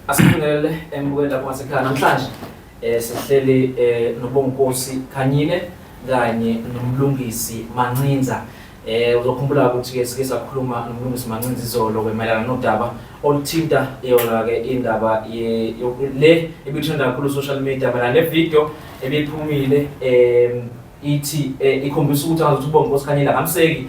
Asibingelele embukeli lapho ngasekhaya namhlanje sihleli noBonginkosi Khanyile kanye noMlungisi Mancinza. Uzokhumbula ukuthi ke sike sakhuluma noMlungisi Mancinza izolo ke mayelana nodaba oluthinta yona ke indaba le ebithanda kakhulu social media mayelana ne video ebiphumile ithi ikhombisa ukuthi angazuthi uBonginkosi Khanyile akamseki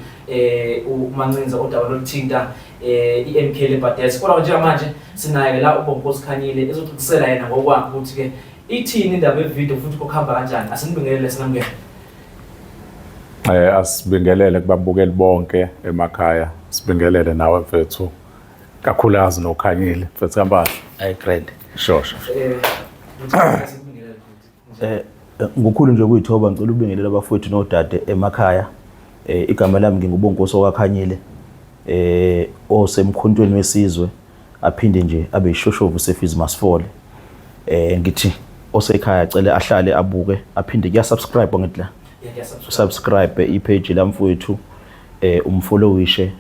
uMancinza udaba loluthinta i-MK Labour Desk. Kodwa njengamanje sinaye la uBonginkosi Khanyile ezocacisela yena ngokwakhe ukuthi ke ithini indaba yevideo futhi kuhamba kanjani. Asinibingelele, sinamukele. Asibingelele kubabukeli bonke emakhaya, sibingelele nawe mfethu, kakhulukazi noKhanyile mfethu kaMpahla. Ayi, grand. Sure. Asibingelele futhi. Ngokukhulu nje ukuyithoba ngicela ukubingelela abafowethu nodade emakhaya. Igama lami nginguBonkosi okaKhanyile, osemkhontweni wesizwe, aphinde nje abe ishoshovu seFees Must Fall. Ngithi osekhaya cele ahlale abuke, aphinde kuya subscribe ngithi la. Yeah, ngiyasubscribe. Subscribe ipage lamfowethu, umfollowishe,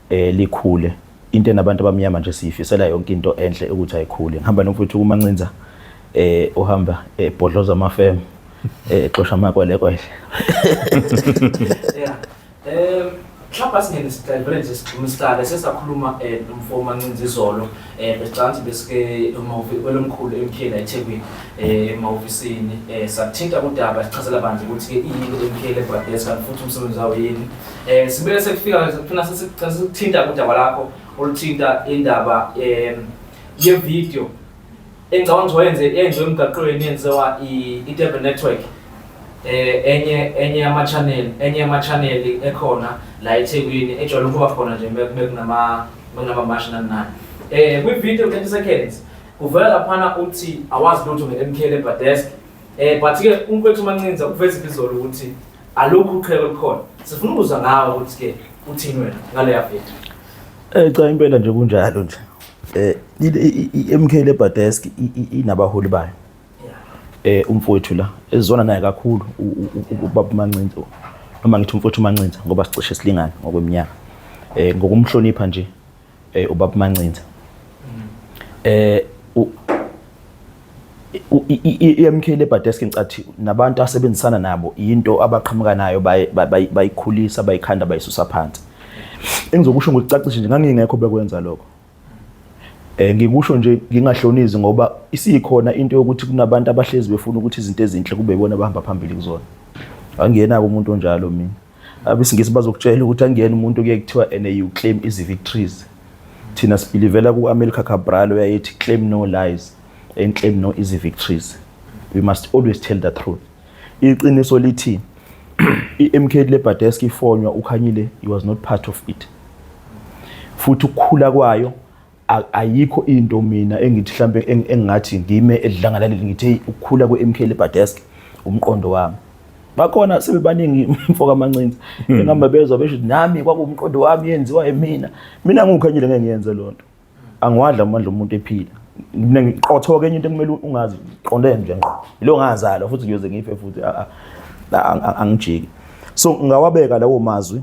likhule. Into enabantu abamnyama nje siyifisela yonke into enhle ukuthi ayikhule. Ngihamba nomfowethu kuMancinza, uhamba ebhodloza amafem, exosha amakwelekwele. Yeah. Mhlawumbe asingene siqale vele nje sigxume siqale sesakhuluma nomfo Mancinza izolo, besicabanga ukuthi besike kwelomkhulu MK la eThekwini, emahhovisini, sathinta udaba sichazela banzi ukuthi ke iyini MK Labour Desk kanti futhi umsebenzi wawo yini. Sibuye sekufika sifuna sesithinta udaba lakho oluthinta indaba ye video engicabanga ukuthi wayenze yenziwe emgaqweni, yenziwa i-Durban Network, enye yama channel ekhona la eThekwini ejwayele ukuba khona nje bekunama march nani nani. Kwi video 30 seconds kuvela laphana uthi awazi lutho nge-MK Labour Desk, but ke umfethu Mancinza uveza izolo ukuthi alukho uqheko olukhona. Sifuna ukuzwa ngawe ukuthi ke uthini wena ngaleya video. Cha, impela nje kunjalo nje. I-MK Labour Desk inabaholi bayo. Umfowethu la ezizwana naye kakhulu ubaba Mancinza, noma ngithi umfowethu Mancinza ngoba sicishe silingane ngokweminyaka. Ngokumhlonipha nje ubaba Mancinza. Eh u i-MK Labour Desk ngicathi nabantu asebenzisana nabo into abaqhamuka nayo, bayikhulisa, bayikhanda, bayisusa phansi. Engizokusho ngokucacisa nje, ngangingekho bekwenza lokho. Ngikusho nje ngingahlonizi ngoba isikhona into yokuthi kunabantu abahlezi befuna ukuthi izinto ezinhle kube ibona abahamba phambili kuzona. Angiyena umuntu onjalo mina. Abesingisi bazokutshela ukuthi angiyena umuntu kuye kuthiwa ene you claim easy victories. Thina sibelievela ku-Amilcar Cabral oyayethi, "Claim no lies and claim no easy victories." We must always tell the truth. Iqiniso lithi i-MK Labour Desk ifonywa uKhanyile, he was not part of it. Futhi ukukhula kwayo ayikho into mina engithi mhlambe engingathi ngime edlangalaleli ngithi, hey, ukukhula kwe-MK Labour Desk umqondo wami. Bakhona sebebaningi mfoka Mancinza engihamba bezwa besho ukuthi nami kwakuwumqondo wami, yenziwa yimina. Mina nguKhanyile ngeke ngiyenze loo nto. Angiwadla amandla omuntu ephila. Mina ngiqotho-ke, enye into ekumele ungazi qonde nje ngqo ilo ngazalwa futhi ngiyoze ngife futhi angijiki. So ngawabeka lawo mazwi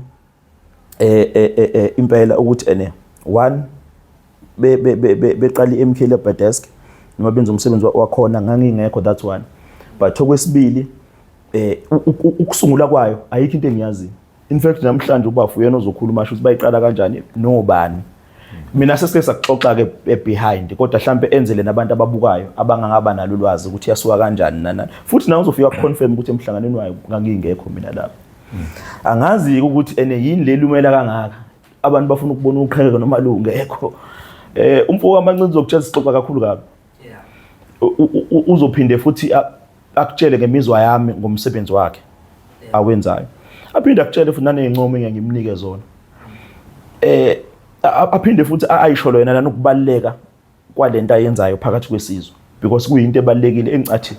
impela ukuthi ene one be be beqala i-MK Labour Desk noma benza umsebenzi wakhona ngangingekho, that's one. But okwesibili, ukusungula kwayo ayikho into engiyaziyo. In fact namhlanje ubafu uyena ozokhuluma asho ukuthi bayiqala kanjani nobani. Mina sesike sakuxoxa ke behind, kodwa mhlambe enzele nabantu ababukayo abangangaba nalo ulwazi ukuthi yasuka kanjani nanani. Futhi nawe uzofika confirm ukuthi emhlanganweni wayo ngangingekho mina lapho. Angazi ukuthi ene yini lelumela kangaka abantu bafuna ukubona uqhekeko noma lungekho. Umfo kaMancinza uzokutshela, sixoxa kakhulu kabi. Uzophinde futhi akutshele ngemizwa yami ngomsebenzi wakhe awenzayo, aphinde akutshele futhi naney'ncomo engeke ngimnike zona, aphinde futhi ayisholo yena nanokubaluleka kwalento ayenzayo phakathi kwesizwe, because kuyinto ebalulekile engicathi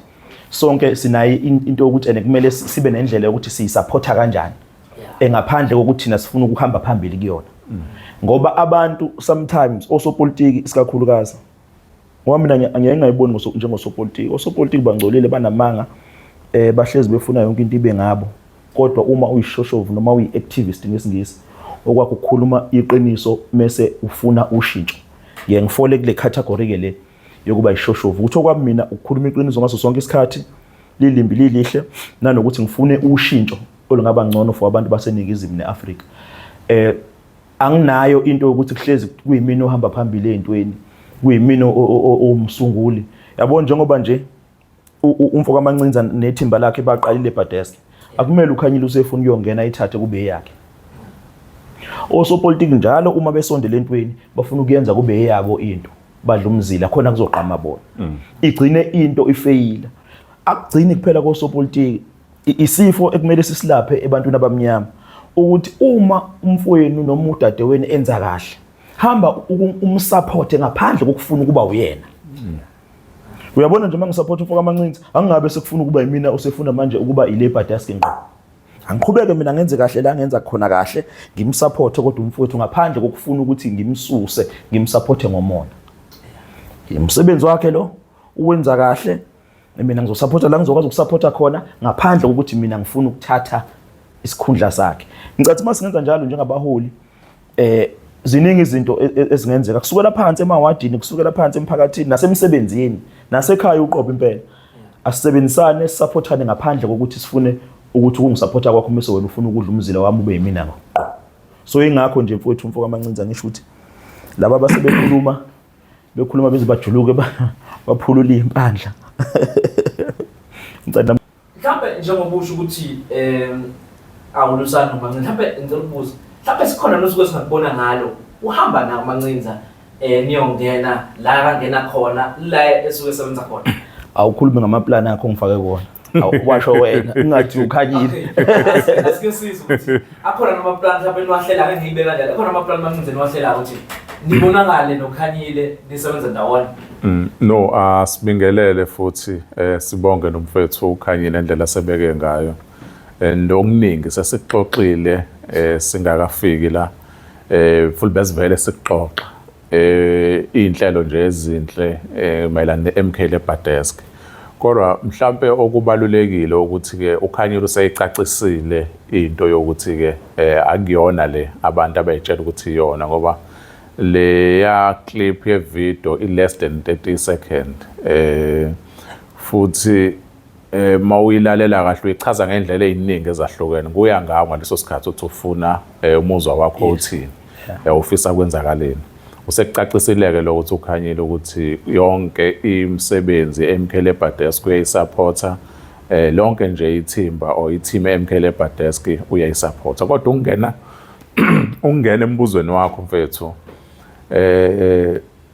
sonke sinayo into yokuthi ene kumele sibe nendlela yokuthi siyisupporta kanjani engaphandle kokuthi thina sifuna ukuhamba phambili kuyona, ngoba abantu sometimes osopolitiki isikakhulukazi, ngoba mina angeke ngayiboni njengosopolitiki. Osopolitiki bangcolile, banamanga, bahlezi befuna yonke into ibe ngabo. Kodwa uma uyishoshovu noma uyi-activist ngesingisi, okwakho ukukhuluma iqiniso mese ufuna ushintsho. Ngiye ngifole kule category ke le yokuba ishoshovu, ukuthi okwami mina ukukhuluma iqiniso ngaso sonke isikhathi, lilimbi lilihle, nanokuthi ngifune ushintsho olungaba ngcono for abantu baseNingizimu neAfrika. Anginayo into yokuthi kuhlezi kuyimina ohamba phambili ezintweni, kuyimina owumsunguli. Yabo, njengoba nje umfo kaMancinza nethimba lakhe baqalile eBadesk, akumele uKhanyile usefuna ukuyongena ayithathe kube eyakhe. Osopolitiki njalo uma besondela entweni bafuna ukuyenza kube eyabo into, badla umzila khona kuzoqhama bona, igcine into ifeyila. Akugcini kuphela kosopolitiki, isifo ekumele sisilaphe ebantwini abamnyama ukuthi uma umfowenu noma udadewenu enza kahle, hamba umsupporte ngaphandle kokufuna ukuba uyena. Uyabona nje, uma ngisupport umfo kaMancinza, angingabe sekufuna ukuba yimina osefuna manje ukuba i-Labour Desk ngqo. Angiqhubeke mina ngenze kahle la ngenza khona kahle, ngimsupporte kodwa umfowethu ngaphandle kokufuna ukuthi ngimsuse, ngimsupporte ngomona. Umsebenzi wakhe lo uwenza kahle, mina ngizosupporta la ngizokwazi ukusupporta khona ngaphandle kokuthi mina ngifuna ukuthatha isikhundla sakhe. Ngicathi uma singenza njalo njengabaholi, ziningi izinto ezingenzeka kusukela phansi emawadini, kusukela phansi emphakathini, nasemsebenzini, nasekhaya uqobo impela. Asisebenzisane, sisupportane ngaphandle kokuthi sifune ukuthi ukungisupporta kwakho mase wena ufuna ukudla umzila wami ube yimina ngqo. So ingakho nje mfowethu, umfo kaMancinza, ngisho ukuthi laba abasebekhuluma bekhuluma beze bajuluke, baphulula impandla. Ngicela Mhlawumbe njengoba usho ukuthi awulusani noMancinza, mhlawumbe ngicela ukubuza, mhlawumbe sikhona nosuku esingakubona ngalo uhamba nawo uMancinza, niyongena la kangena khona, la esuke esebenza khona? Awukhulume ngamaplani akho ngifake kona. Awukwasho wena ungathi uKhanyile. Asike sizwe ukuthi akhona namaplani mhlawumbe niwahlela, ake ngiyibeka kanjalo, akhona amaplani Mancinza niwahlelayo ukuthi nibonakale noKhanyile nisebenze ndawonye? No, asibingelele futhi sibonge nomfethu uKhanyile indlela sebeke ngayo. And okuningi sesikuxoxile singakafiki la. Futhi besivele sikuxoxa. Iy'nhlelo nje ezinhle mayelana ne-MK Labour Desk. Kodwa mhlampe okubalulekile ukuthi ke uKhanyile useyicacisile into yokuthi ke akuyona le abantu abayitshela ukuthi iyona, ngoba leya clip ye video i less than 30 second, futhi mawuyilalela kahle uyichaza ngendlela eziningi ezahlukene, kuya ngawo ngaleso sikhathi uthi ufuna umuzwa wakho uthini, ufisa kwenzakaleni. Usekucacisileke lokho ukuthi uKhanyile ukuthi yonke imisebenzi MK Labour Desk uyayisupporta, lonke nje ithimba or i-team MK Labour Desk uyayisupporta. Kodwa ukungena embuzweni wakho mfethu,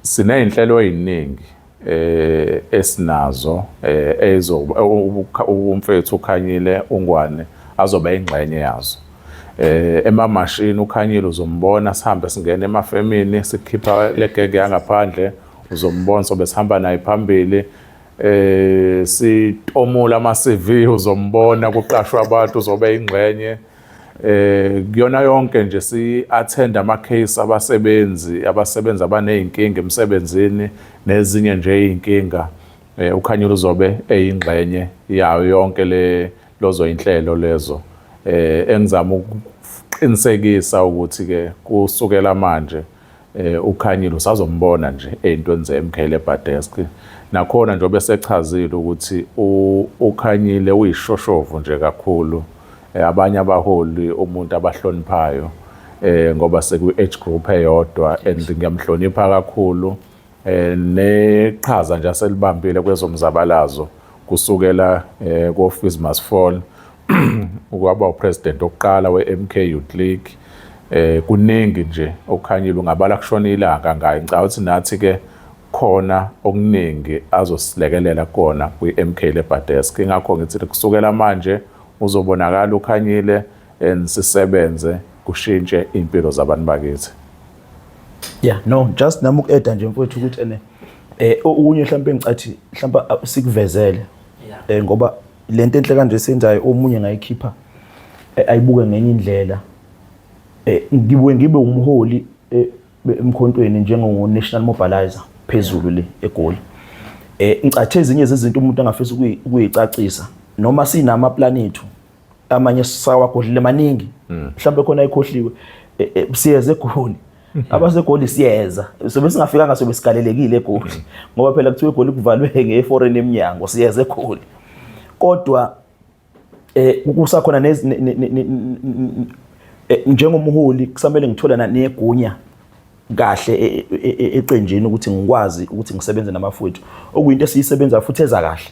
siney'nhlelo ey'ningi esinazo, ezoba umfethu uKhanyile uNgwane azoba ingxenye yazo. Emamashini uKhanyile uzombona sihambe singena emafemini, sikhipha le genge yangaphandle, uzombona sobe sihamba naye phambili, sitomula ama CV, uzombona kuqashwa abantu, uzobe ingxenye kuyona yonke nje. Si attend ama case abasebenzi, abasebenzi abanezinkinga emsebenzini nezinye nje izinkinga, uKhanyile uzobe eyingxenye yayo yonke le lozo inhlelo lezo. Engizama ukuqinisekisa ukuthi ke kusukela manje uKhanyile usazombona nje ey'ntweni ze-MK Labour Desk. Nakhona njengoba esechazile ukuthi uKhanyile uyishoshovu nje kakhulu, abanye abaholi umuntu abahloniphayo, ngoba sekwi-age group eyodwa, and ngiyamhlonipha kakhulu, neqhaza nje aselibambile kwezomzabalazo kusukela ko-Fees Must Fall, ukwaba upresident wokuqala we-MK Youth League. Kuningi nje okuKhanyile ungabala kushona ilanga ngayo. Ngicabanga ukuthi nathi ke khona okuningi azosilekelela kona kwi-MK Labour Desk. Ingakho ngithi kusukela manje uzobonakala uKhanyile and sisebenze kushintshe impilo zabantu bakithi. Yeah, no, just nami uku-adda nje mfowethu ukuthi ene okunye mhlawumbe ngicathi mhlawumbe sikuvezele, ngoba lento enhle kanje senzayo omunye ngayikhipha, ayibuke ngenye indlela. Ngibuye ngibe umholi emkhontweni njengo national mobilizer phezulu le eGoli. Ngicathe ezinye zezinto umuntu angafisa ukuyicacisa, noma sinama plan ethu amanye sawagodlile maningi, mhlawumbe khona ayikhohliwe, siyeze eGoli. AbaseGoli siyeza. Sobe singafikanga sobe sigalelekile eGoli. Ngoba phela kuthiwa eGoli kuvalwe ngeforeign eminyango, siyeza eGoli. Kodwa kusakhona njengomholi kusamele ngithola negunya kahle eqenjini ukuthi ngikwazi ukuthi ngisebenze namafowethu, okuyinto esiyisebenza futhi eza kahle,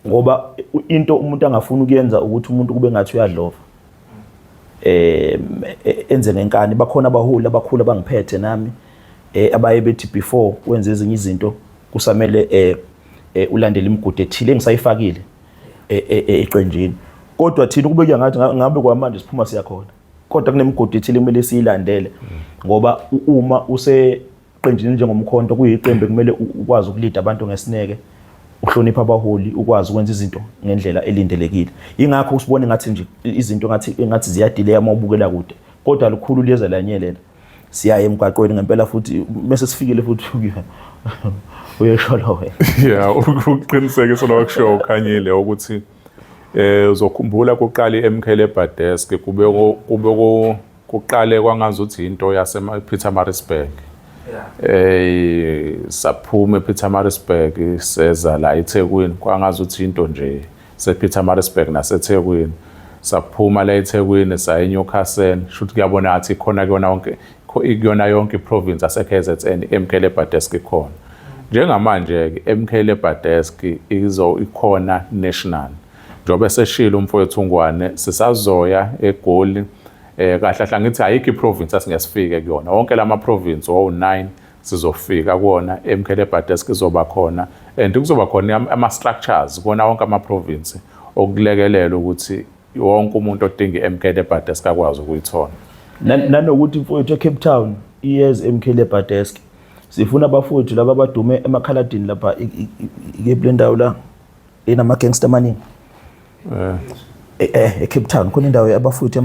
ngoba into umuntu angafuni ukuyenza ukuthi umuntu kube ngathi uyadlova, enze ngenkani. Bakhona abaholi abakhulu abangiphethe nami, abaye bethi before wenze ezinye izinto kusamele ulandele imigudu ethile engisayifakile eqenjini. Kodwa thina kube kuya ngathi ngabe kwamanje siphuma siyakhona, kodwa kunemigudu ethile kumele siyilandele, ngoba uma useqenjini njengoMkhonto, kuyiqembu kumele ukwazi ukulida abantu ngesineke, uhlonipha abaholi, ukwazi ukwenza izinto ngendlela elindelekile. Ingakho usibone ngathi nje izinto ngathi ziyadileya uma ubukela kude, kodwa lukhulu liyeza lanyelela. Siyaye emgwaqweni ngempela futhi bese sifikile futhi uyesholo wena. Yeah, ukuqinisekisa lokho kusho uKhanyile ukuthi uzokhumbula kuqala iMK Labour Desk kube kuqale kwangazuthi into yase Pietermaritzburg. Saphuma ePietermaritzburg seza la eThekwini, kwangazuthi into nje sePietermaritzburg naseThekwini. Saphuma la eThekwini saya eNewcastle, shuthi kuyabona ngathi khona kuyona yonke kuyona yonke iprovince yase KZN iMK Labour Desk ikhona. Njengamanje ke MK Labour Desk izo ikhona national. Njengoba eseshilo umfowethu uNgwane, sisazoya eGoli. Kahle kahle ngithi ayikho iprovince asingesifike kuyona. Wonke lama province owu9 sizofika kuwona, MK Labour Desk izoba khona and kuzoba khona ama structures kuwona wonke ama province okulekelela ukuthi wonke umuntu odinga iMK Labour Desk akwazi ukuyithola. Nanokuthi mfowethu eCape Town iyez MK Labour Desk, sifuna abafowethu laba abadume emakhaladini lapha, ikephi le ndawo la enama gangster amaningi? ECape Town khona indawo abafowethu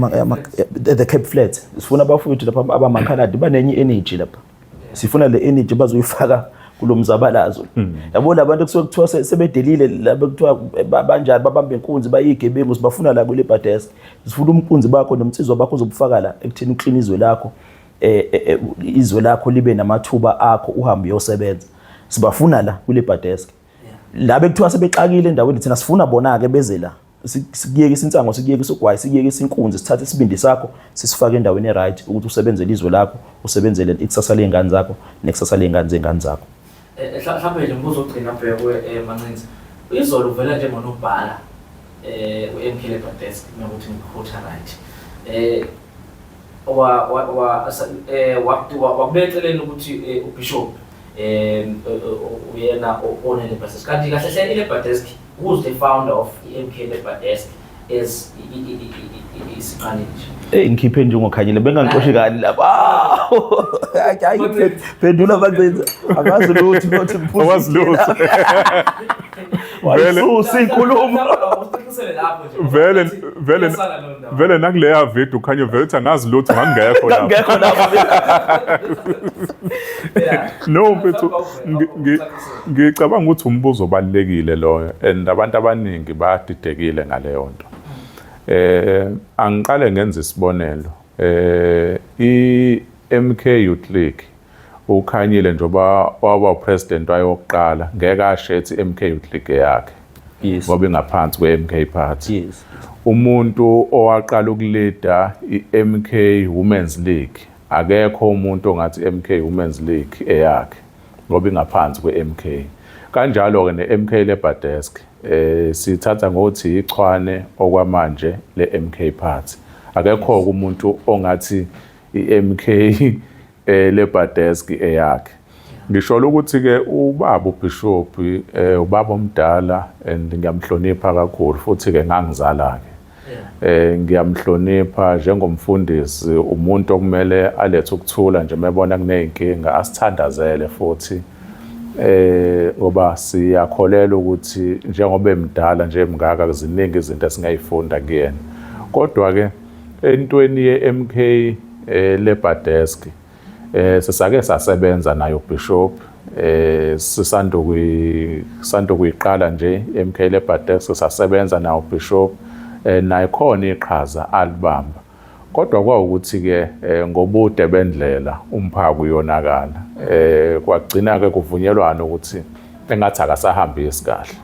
the Cape Flats. Sifuna abafowethu lapha abamakhaladi, banenye energy lapha. Sifuna le energy bazoyifaka kulomzabalazo. Yabo labantu kusuke kuthiwa sebedelile laba, kuthiwa banjani, babambe inkunzi, bayigebengu, sibafuna la kule desk. Sifuna umkunzi bakho nomsizwa bakho uzobufaka la ekutheni uclean izwe lakho, izwe lakho libe namathuba akho, uhambe uyosebenza. Sibafuna la kule desk. La bekuthiwa sebexakile endaweni, thina sifuna bona ke beze la, sikuyekisa insango, sikuyekisa ugwayi, sikuyekisa inkunzi, sithathe isibindi sakho sisifake endaweni e-right ukuthi usebenzele izwe lakho, usebenzele ikusasa ley'ngane zakho nekusasa ley'ngane zey'ngane zakho. Mhlawumbe nje umbuzo ogcina bhekwe, Mancinza. Izolo uvela njengonobhala we-MK Labour Desk, nokuthi ngikhutha right. Wa wa wa wakubeka eceleni ukuthi uBishop uyena one Labour Desk. Kanti kahle hle i-Labour Desk, who's the founder of i-MK Labour Desk as isiqale nje? Hey, ngikhiphe njengoKhanyile, bengangixoshi kani lapha. Hayi, phendula Mancinza, akazi lutho ukuthi. Awazi lutho. Wayisusa inkulumo. Usiqinisele lapho nje. Vele vele vele nakuleya video ukhanye vele uthi angazi lutho, ngangekho lapho. Ngangekho lapho. No mfethu, ngicabanga ukuthi umbuzo obalulekile loyo and abantu abaningi badidekile ngaleyo nto. Angiqale ngenza isibonelo. I-MK Youth League, uKhanyile njengoba waba president wayokuqala, ngeke ashe ethi MK Youth League yakhe ngoba ingaphansi kwe-MK Party. Umuntu owaqala ukulida i-MK Women's League, akekho umuntu ongathi MK Women's League eyakhe ngoba ingaphansi kwe-MK. Kanjalo-ke ne-MK Labour Desk, sithatha ngokuthi ichwane okwamanje le-MK Party. Akekho umuntu ongathi i-MK Labour Desk eyakhe. Ngisho ukuthi ke ubaba uBishop, ubaba omdala and ngiyamhlonipha kakhulu, futhi ke ngangizala ke. Ngiyamhlonipha njengomfundisi, umuntu okumele alethe ukuthula nje mebona kuneyinkinga, asithandazele futhi, ngoba siyakholela ukuthi njengoba emdala nje emngaka ziningi izinto esingayifunda kuyena. Kodwa ke entweni ye-MK Labour Desk, sisake sasebenza nayo Bishop, sisanda kuyiqala nje MK Labour Desk, sasebenza nayo Bishop, naye khona iqhaza alibamba. Kodwa kwawukuthi-ke ngobude bendlela umphako uyonakala. Kwagcina-ke kuvunyelwana ukuthi engathi akasahambisi kahle.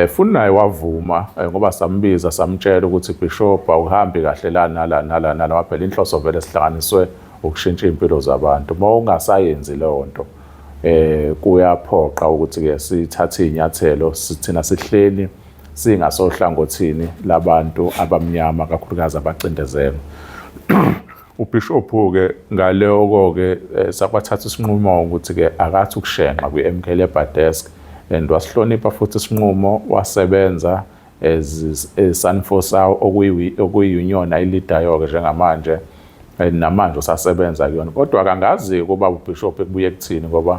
Futhi naye wavuma ngoba sambiza samtshela ukuthi Bishop awuhambi kahle la nala nala nala, phela inhloso vele sihlanganiswe ukushintsha iy'mpilo zabantu. Uma ungasayenzi leyo nto kuyaphoqa ukuthi-ke sithathe iy'nyathelo, thina sihleli singasohlangothini labantu abamnyama, kakhulukazi abacindezelwe. UBishop-ke ngaloko-ke sakwathatha isinqumo ukuthi-ke akathi ukushenxa kwi-MK Labour Desk, and wasihlonipha futhi isinqumo, wasebenza as SANFOSAU, okuyi-union ayilidayo-ke njengamanje, namanje usasebenza kuyona. Kodwa akangazi kuba uBishop ekubuye kuthini, ngoba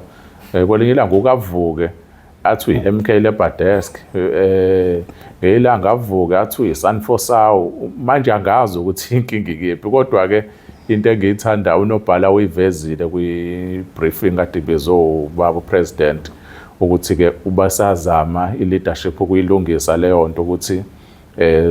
kwelinye ilanga ukavuke athi uyi-MK Labour Desk, ngelanga avuke athi uyi-SANFOSAU. Manje angazi ukuthi inkinga ikephi, kodwa-ke into engiyithandayo unobhala uyivezile kwi-briefing kade ibizwe ubaba upresident ukuthi-ke ubasazama i-leadership ukuyilungisa leyo nto, ukuthi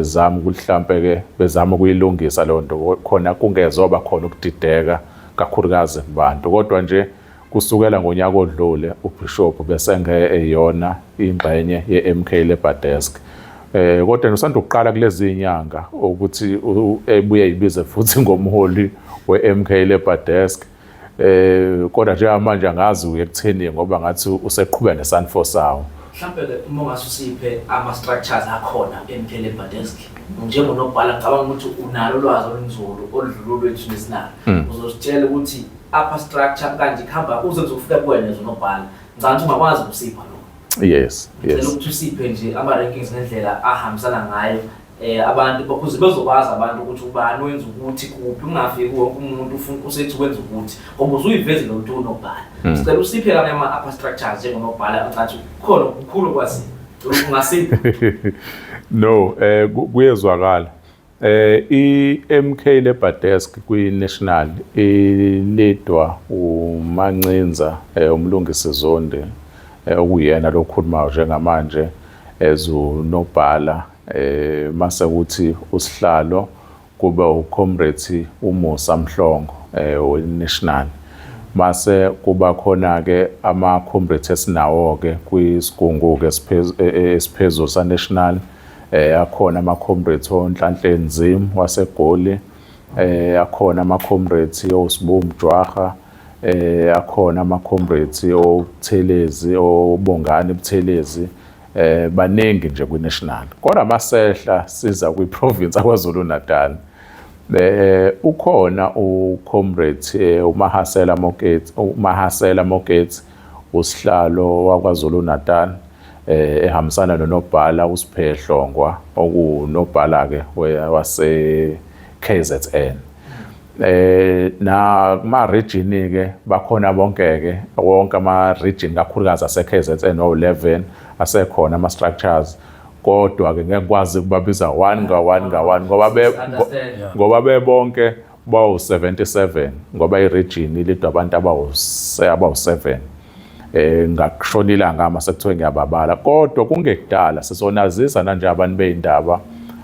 zama ukuthi mhlampe-ke bezama ukuyilungisa leyo nto khona kungezoba khona ukudideka kakhulukazi kubantu. Kodwa nje kusukela ngonyaka odlule uBishop besenge eyona ingxenye ye-MK Labour Desk. Kodwa usanda ukuqala kulezi inyanga ukuthi ebuye ibize futhi ngomholi we-MK Labour Desk. Kodwa njengamanje angazi uye kutheni, ngoba ngathi useqhubeka ne-SANFOSAU. Mhlampe-ke uma ungase usiphe ama-structures akhona MK Labour Desk njengonobhala, ngicabanga ukuthi unalo ulwazi olunzulu oludlula olwethu nesinalo. Uzositshela ukuthi upper structure kanje kuhamba uze kuzofika kuwena zonobhala. Ngicabanga ukuthi ungakwazi ukusipha lokho. Yes. Ngicela ukuthi usiphe nje ama-rankings ngendlela ahambisana ngayo abantu, ukuze bezokwazi abantu ukuthi ubani wenza ukuthi kuphi, kungafiki wonke umuntu ufuna usethi wenza ukuthi, ngoba usuyivezile ukuthi unobhala. Sicela usiphe kamanye ama-upper structures njengonobhala, ngicathi kukhona kukhulu kwaziyo ungasipha. No, kuyezwakala. I-MK Labour Desk kwi-National ilidwa uMancinza, uMlungisi Zondi, okuyena lokhulumayo njengamanje ezunobhala, mase kuthi usihlalo kube uComrade uMusa Mhlongo we-National. Mase kuba khona ke ama comrades esinawo ke kwisigungu ke esiphezulu sa National, akhona ama comrades oNhlanhla Nzim waseGoli, akhona ama comrades oSibu Mjwaha, akhona ama comrades oButhelezi, oBongani Buthelezi, baningi nje kwi-national. Kodwa masehla siza kwi-province akwaZulu Natal, ukhona ucomrade uMahasela Moketsi, uMahasela Moketsi usihlalo wakwaZulu Natal, ehambisana nonobhala uSiphehlongwa, okunobhala ke wase KZN. Na kuma region ke bakhona bonke ke, wonke ama region kakhulukazi ase KZN o11 asekhona ama structures, kodwa ke ngeke ngikwazi ukubabiza one nga one nga one ngoba bebonke bawu 77, ngoba i-region ilidwa abantu abawu 7. Ngakushona ilanga ama sekuthiwe ngiyababala, kodwa kungekudala sizonazisa nanje abantu beindaba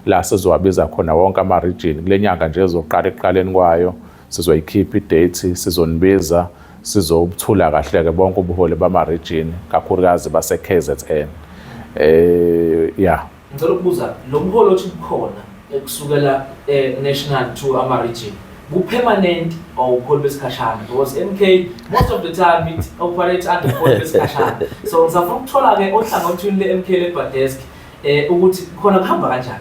la sizowabiza khona wonke ama region kule nyanga nje ezoqala. Ekuqaleni kwayo sizoyikhipha idate, sizonibiza, sizobuthula kahle ke bonke ubuholi bama region, kakhulukazi base KZN. Yeah. Ngicela ukubuza, lo mholi othi bukhona kusukela national to ama region, bu-permanent or ubuholi besikhashana? Because MK most of the time it operates under ubuholi besikhashana, so ngisafuna ukuthola-ke ohlangothini le-MK Labour Desk ukuthi khona kuhamba kanjani.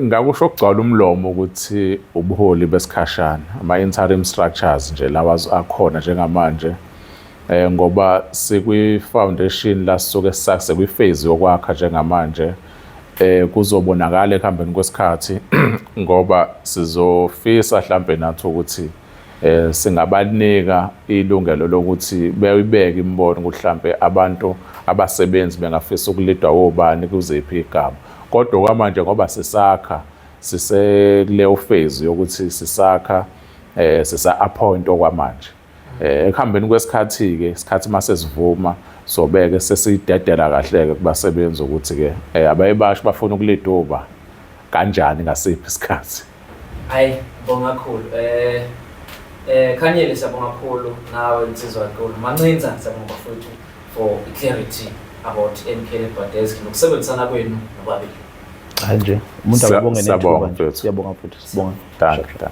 Ngakusho okugcwala umlomo ukuthi ubuholi besikhashana, ama interim structures nje lawa akhona njengamanje, ngoba sikwi foundation la sisuke sisakuse kwi phase yokwakha njengamanje. Kuzobonakala ekuhambeni kwesikhathi, ngoba sizofisa mhlambe nathi ukuthi singabanika ilungelo lokuthi beyibeke imibono ukuthi mhlambe abantu abasebenzi bengafisa ukulidwa obani kuziphi igaba. Kodwa kwamanje ngoba sisakha, sisekuleyo phase yokuthi sisakha, sisa appoint okwamanje. Ekuhambeni kwesikhathi ke, isikhathi mase sivuma, sobeke sesidedela kahle ke kubasebenzi ukuthi ke abayebasho bafuna ukuliduba kanjani ngasiphi isikhathi. Hayi, bonga kakhulu. Khanyile, siyabonga kakhulu nawe insizwa kakhulu. Mancinza, siyabonga bafowethu for clarity about MK Labour Desk nokusebenzisana kwenu nobabili. Hayi nje, umuntu akabonge Siyabonga, nethuba nje. Mfethu. Siyabonga futhi, sibonga. Dankie.